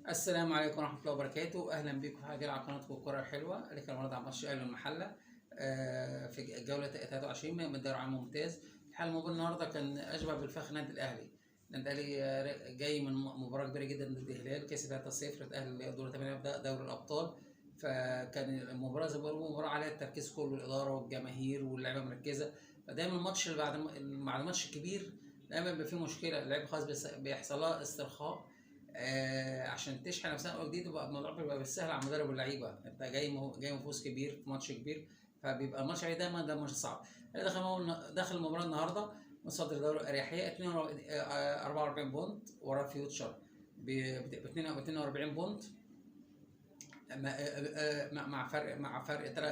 السلام عليكم ورحمة الله وبركاته، أهلا بكم في حلقة على قناتكم الكرة الحلوة. اللي كان النهارده عن ماتش الأهلي والمحلة في الجولة 23 من الدوري العام الممتاز. الحال المباراة النهارده كان أشبه بالفخ النادي الأهلي. النادي الأهلي جاي من مباراة كبيرة جدا ضد الهلال، كسب 3-0، اتأهل لدور 8 دوري الأبطال. فكان المباراة زي ما بيقولوا مباراة عليها التركيز كله، الإدارة والجماهير واللعيبة مركزة. فدايما الماتش اللي بعد الماتش الكبير دايما بيبقى فيه مشكلة، اللعيبة خلاص بيحصل لها استرخاء عشان تشحن نفسها من اول جديد. وبقى الموضوع بيبقى بالسهل على المدرب واللعيبة، انت جاي من فوز كبير في ماتش كبير، فبيبقى الماتش عليه دايما ده ماتش صعب. دخل المباراة النهارده متصدر دوري الاريحيه 44 point، ورا فيوتشر ب 42 point،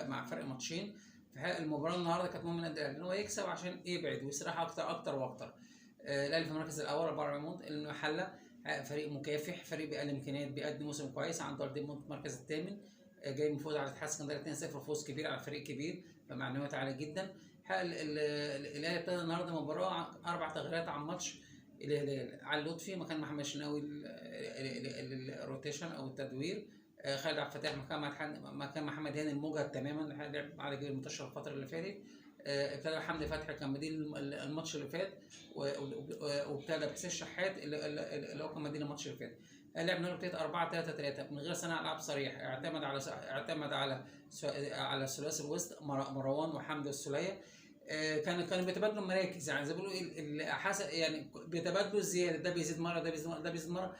مع فرق ماتشين. في المباراة النهارده كانت مهمة النادي الاهلي ان هو يكسب عشان يبعد ويستريح اكتر اكتر واكتر. الاهلي في المركز الاول 44 point. المحلة فريق مكافح، فريق بأقل امكانيات بيقدم موسم كويس، عنده 40 point، المركز الثامن، جاي من فوز على الاتحاد السكندري 2-0، فوز كبير على فريق كبير، فمعنويات عالية جدا. الاهلي ابتدى النهارده مباراة 4 تغييرات عن ماتش الهلال: علي لطفي مكان محمد شناوي، ال rotation او التدوير، خالد عبد الفتاح مكان محمد هاني المجهد تماما، لعب على جيل المنتشر الفترة اللي فاتت. ابتدى حمدي فتحي كان بديل الماتش اللي فات، وابتدى بحسين الشحات اللي هو كان بديل الماتش اللي فات. لعب النهارده ابتدت 4-3-3 من غير صانع العاب صريح، اعتمد على ثلاثي الوسط مروان وحمدي والسوليه. كانوا بيتبادلوا المراكز، يعني زي ما بيقولوا حسب، يعني بيتبادلوا الزياده، ده بيزيد مرة، ده بيزيد مرة، ده بيزيد مرة.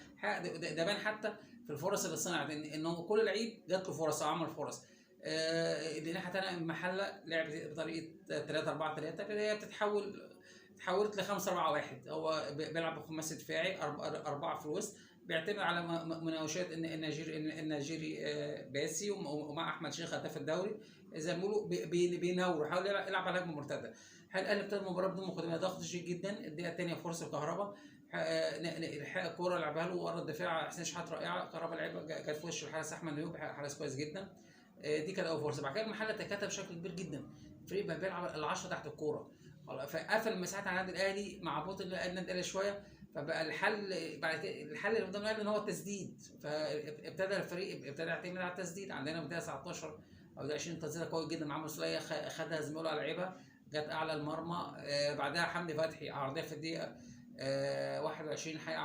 ده بان حتى في الفرص اللي صنعت ان هو كل لعيب جات له فرص او عمل فرص. الناحية الثانية المحلة لعب بطريقة 3-4-3، هي تحولت ل 5-4-1. هو بيلعب بخماسي دفاعي، اربعة في الوسط، بيعتمد على مناوشات النيجيري باسي ومع احمد شيخ هداف الدوري، زي ما بيقولوا بيناوروا، حاول يلعب على هجمة مرتده. هل الاهلي ابتدى المباراة بدون مقدمه، ضغط شديد جدا. الدقيقة الثانية فرصة كهربا، الحق الكورة لعبها له ورا الدفاع حسين شحات، رائعه، كهربا لعبها جت في وش الحارس احمد نيوب، حارس كويس جدا. دي كانت اول فرصة. بعد كده المحلة تكتل بشكل كبير جدا، الفريق بقى بيلعب العشرة تحت الكوره، فقفل المساحات على النادي الاهلي مع بطء النادي الاهلي شويه. فبقى الحل بعد كده، الحل اللي قدام الاهلي ان هو التسديد، فابتدى الفريق ابتدى يعتمد على التسديد. عندنا في الدقيقة 19 او دقيقة 20 تسديده قوية جدا مع سوليه، خدها زميله على لعيبها جت اعلى المرمى. بعدها حمدي فتحي عرضية في الدقيقة 21، حقيقة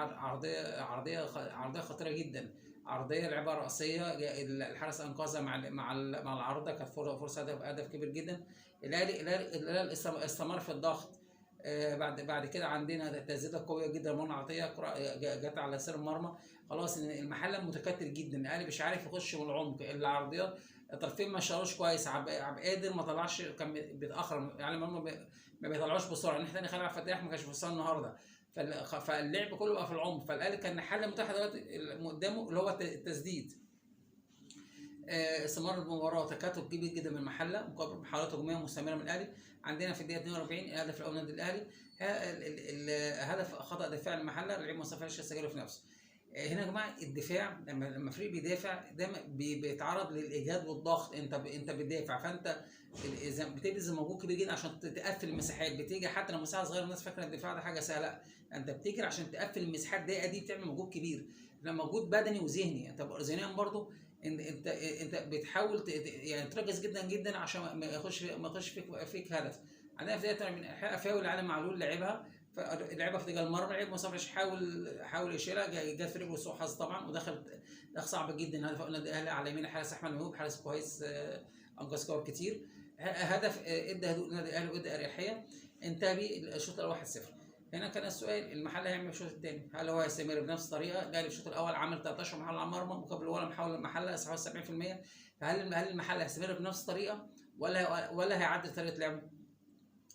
عرضية خطيرة جدا، عرضية لعبها راسيه، الحارس انقذها مع العارضه، كانت فرصة هدف كبير جدا. الاهلي استمر في الضغط. بعد كده عندنا تسديده قوية جدا منى عطيه، كرة جت على سير المرمى. خلاص المحلة متكتل جدا، الاهلي مش عارف يخش من العمق، العرضيات الطرفين ما شالوش كويس، عبد القادر ما طلعش، كان بيتاخر، يعني ما بيطلعوش بسرعة. الناحية الثانية خالد عبد الفتاح ما كانش في مستواه النهارده، فاللعب كله بقى في العمق. فالاهلي كان حل متاح دلوقتي قدامه اللي هو التسديد. استمر المباراة تكتل كبير جدا من المحلة مقابل محاولات هجومية مستمرة من الاهلي. عندنا في الدقيقة 42 الهدف الاول للنادي الاهلي، هدف خطا دفاع المحلة، لعيب مصطفى عيش سجله في نفسه. هنا يا جماعة الدفاع لما فريق بيدافع دايما بيتعرض للاجهاد والضغط، انت بتدافع، فانت اذا بتبذل مجهود كبير جدا عشان تقفل المساحات، بتيجي حتى لو مساحة صغيرة، الناس فاكره الدفاع ده حاجة سهلة، لا انت بتجري عشان تقفل المساحات الضيقه دي، بتعمل مجهود كبير، لما مجهود بدني وذهني، انت ذهنيا برضو انت بتحاول يعني تركز جدا جدا عشان ما يخش فيك هدف. عندنا في دقيقة من فاول علي معلول، لعبها في اتجاه المرمى، لعيب مصطفى عيش حاول يشيلها، جت في رجله سوء حظ طبعا ودخلت، دخل صعب جدا. هدف النادي الاهلي على يمين الحارس احمد ميهوب، حارس كويس، انقذ كور كتير. هدف ادى هدوء النادي الاهلي وادى اريحية، انتهى بيه الشوط الاول 1-0. هنا كان السؤال، المحلة هيعمل الشوط الثاني؟ هل هو هيستمر بنفس الطريقة؟ الاهلي في الشوط الاول عمل 13 محاولة على المرمى مقابل ولا محاولة المحلة، استحواذ 70%. فهل المحلة هيستمر بنفس الطريقة ولا هيعدل طريقه لعبه؟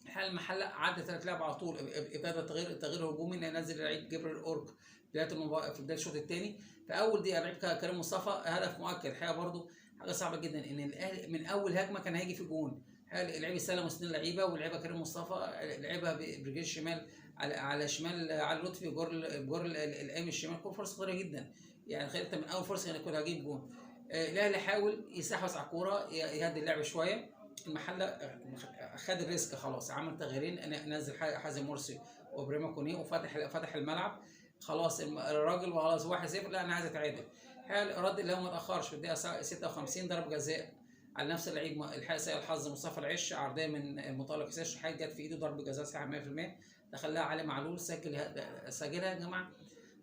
الحقيقة المحلة عدل طريقه لعبه على طول، ابتدى تغيير هجومي، انه ينزل لعيب جبريل اورك بداية المباراة في بداية الشوط الثاني. في اول دقيقة لعيب كريم مصطفى هدف مؤكد. الحقيقة برده حاجة صعبة جدا ان الاهلي من اول هجمة كان هيجي في جون. اللعيب استلم اثنين لعيبة ولعبها كريم مصطفى، لعبها برجله الشمال على شمال علي لطفي، جور القايم الشمال، كل فرصة خطيرة جدا، يعني تخيل انت من اول فرصة كان كنت هجيب جون. الاهلي حاول يستحوذ على الكورة، يهدي اللعب شوية. المحلة خد ال risk خلاص، عمل تغييرين، نزل حازم مرسي وابراهيم كوني وفتح الملعب. خلاص الراجل وخلاص 1-0، لا انا عايز اتعادل. الحقيقة الرد اللي هو ما اتاخرش في الدقيقة 56 ضرب جزاء على نفس اللعيب، الحقيقة سيء الحظ مصطفى العش، عرضية من المطالب حسين الشحات جت في ايده، ضرب جزاء صحيح 100%، دخلها علي معلول سجلها يا جماعة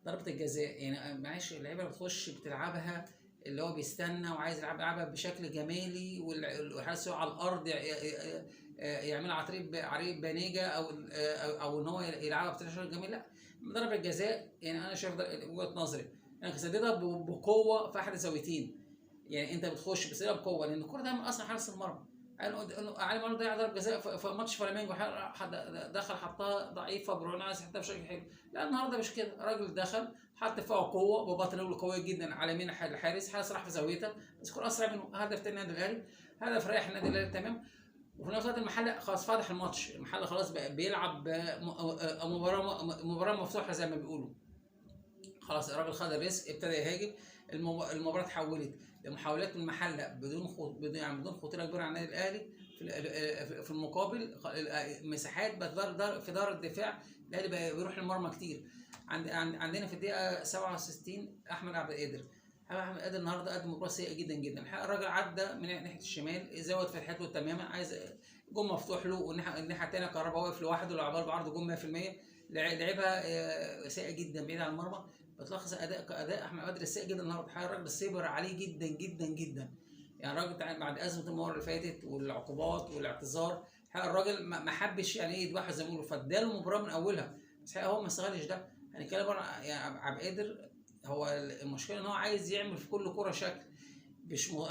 ضربه الجزاء. يعني معلش اللعيبة بتخش بتلعبها اللي هو بيستنى وعايز يلعبها بشكل جمالي، والحارس يقع على الارض يعملها على طريق بانيجا او ان هو يلعبها بشكل جميل. لا، ضربه الجزاء يعني انا شايف وجهه نظري انك سددها بقوة في احد الزاويتين، يعني انت بتخش بتسددها بقوة لان الكورة دايما اصلا حارس المرمى. علي معلول ضيع ضربه جزاء في ماتش فلامينجو، دخل حطها ضعيفة بروناس حطها بشكل حلو. لا النهارده مش كده، الراجل دخل حط فيها قوة ببطن رجله قوية جدا على يمين الحارس، حارس راح في زاويتها بس الكورة اسرع منه. هدف تاني النادي الاهلي، هدف رايح النادي الاهلي تمام. وفي نفس الوقت المحلة خلاص فتح الماتش، المحلة خلاص بقى بيلعب مباراة مفتوحة زي ما بيقولوا. خلاص الراجل خد ال risk، ابتدى يهاجم، المباراة اتحولت لمحاولات من المحلة بدون خطورة كبيرة على النادي الاهلي. في المقابل مساحات بقت في دار الدفاع، الاهلي بقى بيروح للمرمى كتير. عندنا في الدقيقة 67 احمد عبد القادر، احمد القادر النهارده قدم مباراة سيئه جدا جدا. الراجل عدى من ناحية الشمال، زود فتحته تماما، عايز جون مفتوح له، والناحية الثانية كهربا واقف لوحده، لعبها بعرض جون 100%، لعبها سيئه جدا بعيد عن المرمى. بتلخص اداء احمد قادر السيء جدا النهارده. الراجل صبر عليه جدا جدا جدا، يعني الراجل بعد ازمة المرة اللي فاتت والعقوبات والاعتذار، الراجل ما حبش يعني ايه يذبحه زي ما بيقولوا، فاداله مباراة من اولها، بس هو ما استغلش ده. هنتكلم يعني عبد القادر، هو المشكلة ان هو عايز يعمل في كل كورة شكل.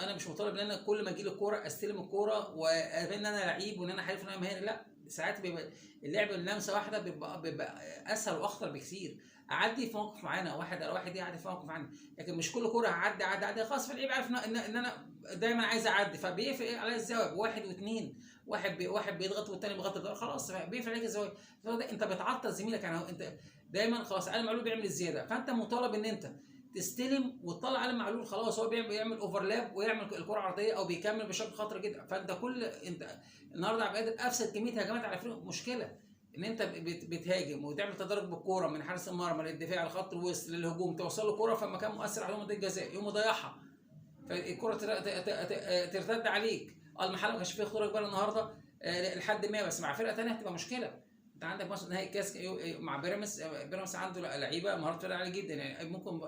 انا مش مطالب ان انا كل ما اجي لي الكورة استلم الكورة وابان ان انا لعيب وان انا حريف وان انا مهاري، لا ساعات بيبقى اللعب اللمسة واحدة بيبقى اسهل واخطر بكثير. اعدي في موقف معانا واحد على واحد، يعدي في موقف معانا، لكن مش كل كورة هعدي عدي عدي خلاص. فاللعيب عارف ان انا دايما عايز اعدي، فبيقفل عليا الزاوية واحد واثنين، واحد بيضغط والثاني بيغطي، خلاص بيقفل عليك الزاوية. انت بتعطل زميلك، يعني انت دايما خلاص علي معلول بيعمل الزيادة، فانت مطالب ان انت تستلم وتطلع علي معلول، خلاص هو بيعمل overlap ويعمل الكره عرضية او بيكمل بشكل خطر جدا. فانت انت النهارده عبد القادر افسد كمية هجمات على فريق. مشكلة ان انت بتهاجم وتعمل تدرج بالكورة من حارس المرمى للدفاع لخط الوسط للهجوم، توصل له كورة في مكان مؤثر على منطقة الجزاء يقوم مضيعها، فالكره ترتد عليك. المحلة ما كانش فيه خطورة كبيرة النهارده لحد ما، بس مع فرقه ثانية هتبقى مشكلة. انت عندك مثلا نهائي الكاس مع بيراميدز، بيراميدز عنده لعيبة مهارات عالية جدا، يعني ممكن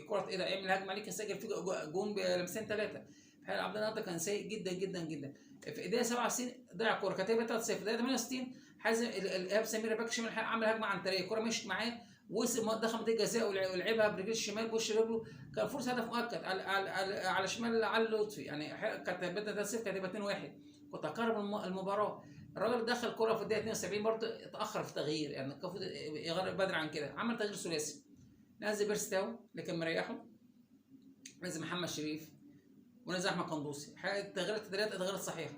كره ايه ده يعمل هجمة عليك يسجل فيك جون بلمسين ثلاثة. عبد النهارده كان سيء جدا جدا جدا. في الدقيقة 67 ضيع الكورة، كانت هتبقى 3-0. الدقيقة 68 حازم ايهاب سمير باك شمال عمل هجمة عن طريق الكورة مشيت معاه، وصل دخل منطقة الجزاء ولعبها برجله الشمال بوش رجله، كان فرصة هدف مؤكد على على شمال علي لطفي، يعني كانت هتبقى 3-0 كانت هتبقى 2-1، كنت هقرب المباراة. الراجل دخل كرة في الدقيقة 72 برضه اتأخر في التغيير، يعني المفروض يغير بدري عن كده. عمل تغيير ثلاثي، نزل بيرسي تاو اللي كان مريحه، نزل محمد شريف، ونزل احمد قندوسي. التغييرات الثلاث اتغيرت صحيحة،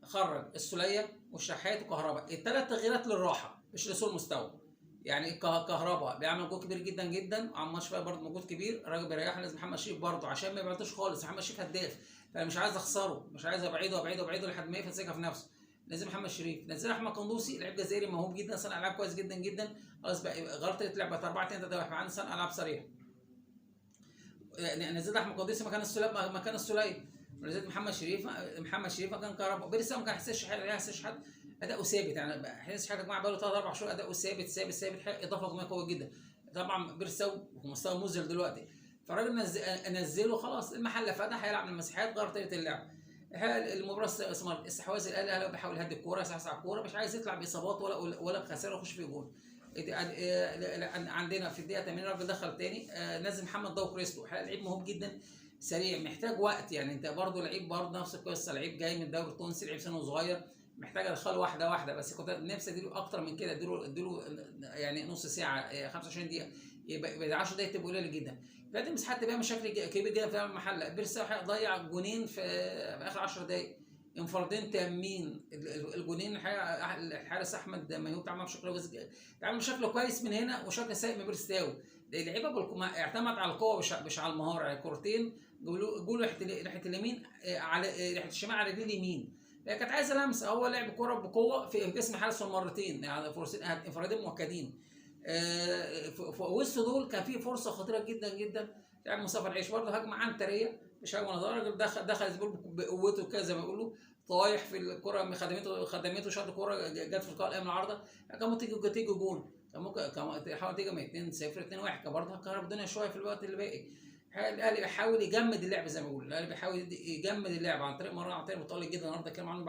خرج السولية والشحات وكهربا، الثلاث تغييرات للراحة مش لسوء المستوى. يعني كهربا بيعمل جهد كبير جدا جدا، عمار شفاء برضه مجهود كبير، الراجل بيريحه. لازم محمد شريف برضه عشان ما يبعدوش خالص، محمد شريف هداف، فانا مش عايز اخسره، مش عايز ابعده ابعده ابعده لحد ما يقفل ثقة في نفسه. نزل محمد شريف، نزل احمد قندوسي لعيب جزائري موهوب جدا، صانع العاب كويس جدا جدا، خلاص بقى غلطه لعبه 4 2 3 1 معانا صانع العاب صريح. نزل احمد قندوسي مكان السوليه، مكان السوليه، نزلت محمد شريف، محمد شريف مكان كهربا. بيرسي ما كان حسش حد، اداؤه ثابت، يعني حسش حاجة يا جماعة بقاله 3 4 شهور اداؤه ثابت ثابت ثابت، اضافه هجومية قوية جدا. طبعا بيرسي في مستوى مذهل دلوقتي، فالراجل نزله خلاص. المحلة فتح، هيلعب من المساحات، غير طريقه اللعب. المباراة استثمار استحواذ الاهلي بيحاول يهدي الكورة، يسحب على الكورة، مش عايز يطلع باصابات ولا بخسارة ويخش في جون. عندنا في الدقيقة 80 الراجل دخل تاني، نزل محمد ضو كريستو، لعيب موهوب جدا سريع، محتاج وقت. يعني انت برضه لعيب برضه نفس القصة، لعيب جاي من الدوري التونسي، لعيب سنة صغير، محتاج ادخله واحدة واحدة، بس كنت نفسي اديله اكتر من كده، اديله يعني نص ساعة 25 دقيقة، يبقى 10 دقايق تبقى قليله جدا. فدي مساحات تبقى بشكل كبير جدا في المحلة. بيرسي ضيع جونين في اخر 10 دقايق، انفرادين تامين، الجونين الحارس احمد ميهوب اتعامل بشكل كويس، اتعامل بشكل كويس من هنا وشكل سيء من بيرسي تاو. اللعيبة اعتمد على القوة مش على المهارة، يعني كورتين جول ناحية اليمين على ناحية الشمال على رجل اليمين، كانت عايزه لمسه، هو لعب كورة بقوة في جسم حارسه مرتين، يعني فرصتين انفرادين مؤكدين. في وسط دول كان في فرصة خطيرة جدا جدا لعب مصطفى العيش برضه، هجمة عنتريه مش هجمة نظرية، الراجل دخل بقوته كده زي ما بيقولوا، طايح في الكره، خدمته شاط الكره جت في القائم العارضة، كان ممكن تيجي جون، كان ممكن تحاول تيجي من 2-0 2-1، كان برضه هتكهرب الدنيا شوية في الوقت اللي باقي. الاهلي بيحاول يجمد اللعب زي ما بيقولوا، الاهلي بيحاول يجمد اللعب عن طريق مروان عطية متالق جدا النهارده، اتكلم عنه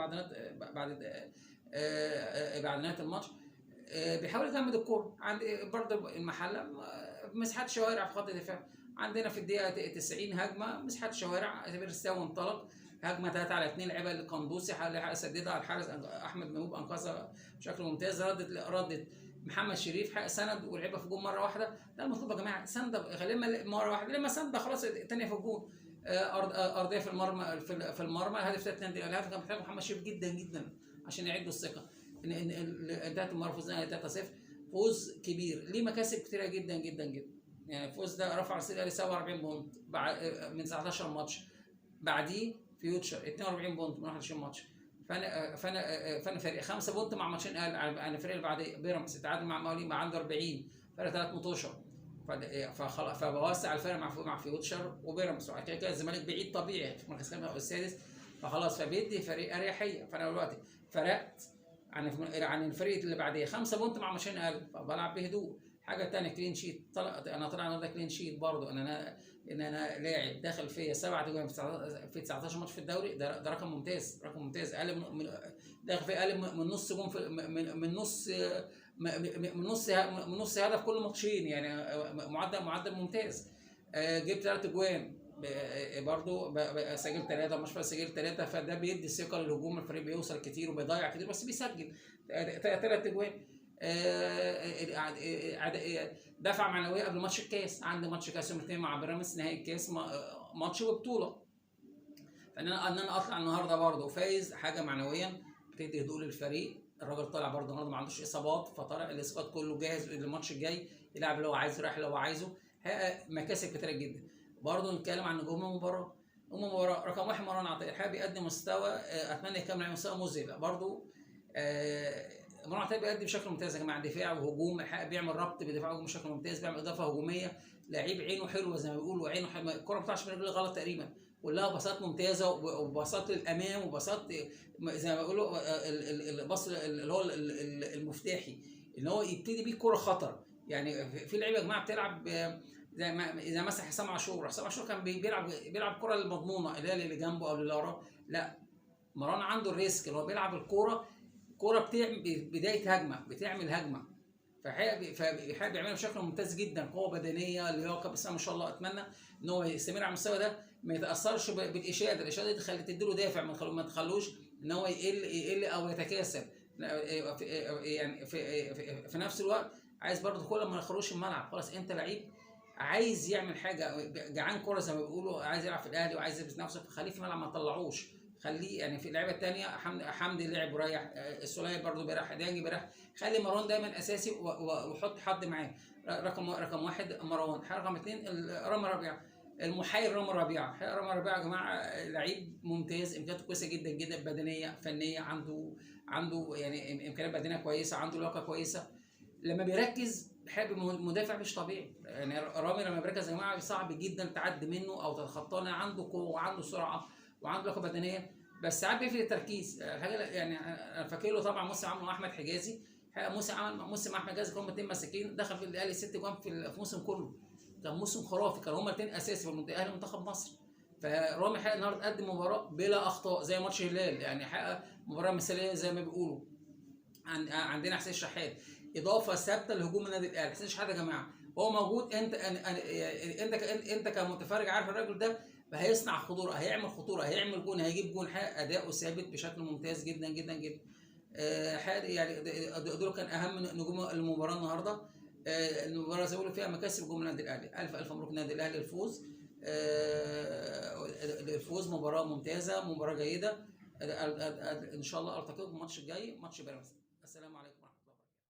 بعد نهاية الماتش. بيحاول يجمد الكورة عند برضه المحلة، مساحات شوارع في خط الدفاع. عندنا في الدقيقة 90 هجمة مساحات شوارع، بيرساوي انطلق هجمة 3-2 لعبها للقندوسي، سددها على الحارس احمد موهوب انقذها بشكل ممتاز، ردت محمد شريف حق سند ولعبها في جون مرة واحدة. ده المطلوب يا جماعة، سنده خليها مرة واحدة، لما سنده خلاص الثانية في الجون، ارضية في المرمى، في المرمى. الهدف الثاني، الهدف كان محتاج محمد شريف جدا جدا عشان يعيد له الثقة. ان انتهت المباراة فوزنا 3-0، فوز كبير ليه مكاسب كتيرة جدا جدا جدا. يعني الفوز ده رفع رصيد الاهلي 47 point من 19 ماتش، بعديه فيوتشر 42 point من 21 ماتش. فانا فريق 5 point مع ماتشين اقل عن الفريق اللي بعديه بيراميدز، اتعادل مع مقاولين عنده 40، فرق 3 ماتشات، فبوسع الفرق مع فيوتشر وبيراميدز، وبعد كده الزمالك بعيد طبيعي في المركز الخامس او السادس، فخلاص فبيدي فريق اريحية. فانا دلوقتي فرقت عن الفريق اللي بعديه 5 point مع ماتشين اقل، فبلعب بهدوء. حاجة ثانية clean sheet، انا طلع النهارده clean sheet برضه، ان انا لاعب داخل فيا 7 اجوان في 19 ماتش في الدوري، ده رقم ممتاز، رقم ممتاز. اقل من داخل فيا اقل من نص جون من نص هدف كل ماتشين، يعني معدل ممتاز. جبت 3 اجوان برضه، سجلت 3 مش سجلت 3، فده بيدي ثقة للهجوم، الفريق بيوصل كتير وبيضيع كتير بس بيسجل 3 اجوان. دفعه معنوية قبل ماتش الكاس، عندي ماتش كاس يوم الاثنين مع بيراميدز نهائي الكاس، ماتش وبطولة، فان انا اطلع النهارده برضه فايز، حاجة معنويا بتدي هدوء للفريق. الراجل طالع برضه النهارده ما عندوش اصابات، فطالع ال squad كله جاهز للماتش الجاي، يلعب اللي هو عايزه، رايح اللي هو عايزه، مكاسب كتيرة جدا. برضه نتكلم عن نجوم المباراة، نجوم المباراة رقم 1 مروان عطية، الحقيقة بيقدم مستوى اتمنى يكمل على مستوى مذهل برضه. مروان عطية بيقدم بشكل ممتاز يا جماعة، دفاع وهجوم، بيعمل ربط بدفاع وهجوم بشكل ممتاز، بيعمل اضافه هجومية، لعيب عينه حلوة زي ما بيقولوا، عينه حلوة، الكره ما بتطلعش من رجله غلط تقريبا، كلها باصات ممتازة وباصات للامام وباصات زي ما بيقولوا الباص اللي هو المفتاحي اللي هو يبتدي بيه كره خطر. يعني في لعيبة يا جماعة بتلعب زي مثلا حسام عاشور، حسام عاشور كان بيلعب كره المضمونه اللي هي اللي جنبه او اللي وراه، لا مروان عنده ال risk اللي هو بيلعب الكورة، كورة بتعمل بداية هجمة، بتعمل هجمة، فالحقيقة بيعملها بشكل ممتاز جدا، قوة بدنية، لياقه، بس انا ما شاء الله اتمنى ان هو يستمر على المستوى ده، ما يتاثرش بالاشاده، الاشادة دي تخلي تديله دافع، ما تخلوش ان هو يقل او يتكاسل. يعني في نفس الوقت عايز برضه كل ما يخرجش الملعب، خلاص انت لعيب عايز يعمل حاجة، جعان كورة زي ما بيقولوا، عايز يلعب في الاهلي وعايز يثبت نفسه، فخليه في الملعب ما تطلعوش، خليه. يعني في اللعيبة الثانية حمدي لعب وريح، السوليه برضه بيريح، ديانج بيريح، خلي مروان دايما اساسي وحط حد معاه. رقم 1 مروان، رقم 2 رامي ربيعة، المحاير رامي ربيعة. رامي ربيعة يا جماعة لعيب ممتاز، امكانياته كويسة جدا جدا، بدنية فنية، عنده يعني امكانيات بدنية كويسة، عنده لياقه كويسة، لما بيركز بحب مدافع مش طبيعي. يعني رامي لما بيركز يا جماعة صعب جدا تعدي منه او تتخطاه، عنده قوة وعنده سرعة وعنده لياقه بدنية، بس ساعات بيفرق التركيز. الحاجة يعني انا فاكر له طبعا موسم عمله احمد حجازي، موسم عمل موسم احمد حجازي كانوا الاثنين ماسكين، دخل في الاهلي 6 جوان في الموسم كله، كان موسم خرافي، كانوا هما الاثنين اساسي في الاهلي منتخب مصر. فرامي حقق النهارده قدم مباراة بلا اخطاء زي ماتش الهلال، يعني حقق مباراة مثاليه زي ما بيقولوا. عندنا حسين شحات اضافه ثابتة لهجوم النادي الاهلي. حسين شحات يا جماعة هو موجود، انت انت انت كمتفرج عارف الراجل ده هيصنع خطورة، هيعمل خطورة، هيعمل جون، هيجيب جون، حقق اداؤه ثابت بشكل ممتاز جدا جدا جدا. يعني دول كان اهم نجوم المباراة النهارده. المباراة زي ما بيقولوا فيها مكاسب جمهور النادي الاهلي. الف الف مبروك النادي الاهلي الفوز، الفوز، مباراة ممتازة، مباراة جيدة. ان شاء الله التقيكم الماتش الجاي ماتش بيراميدز. السلام عليكم.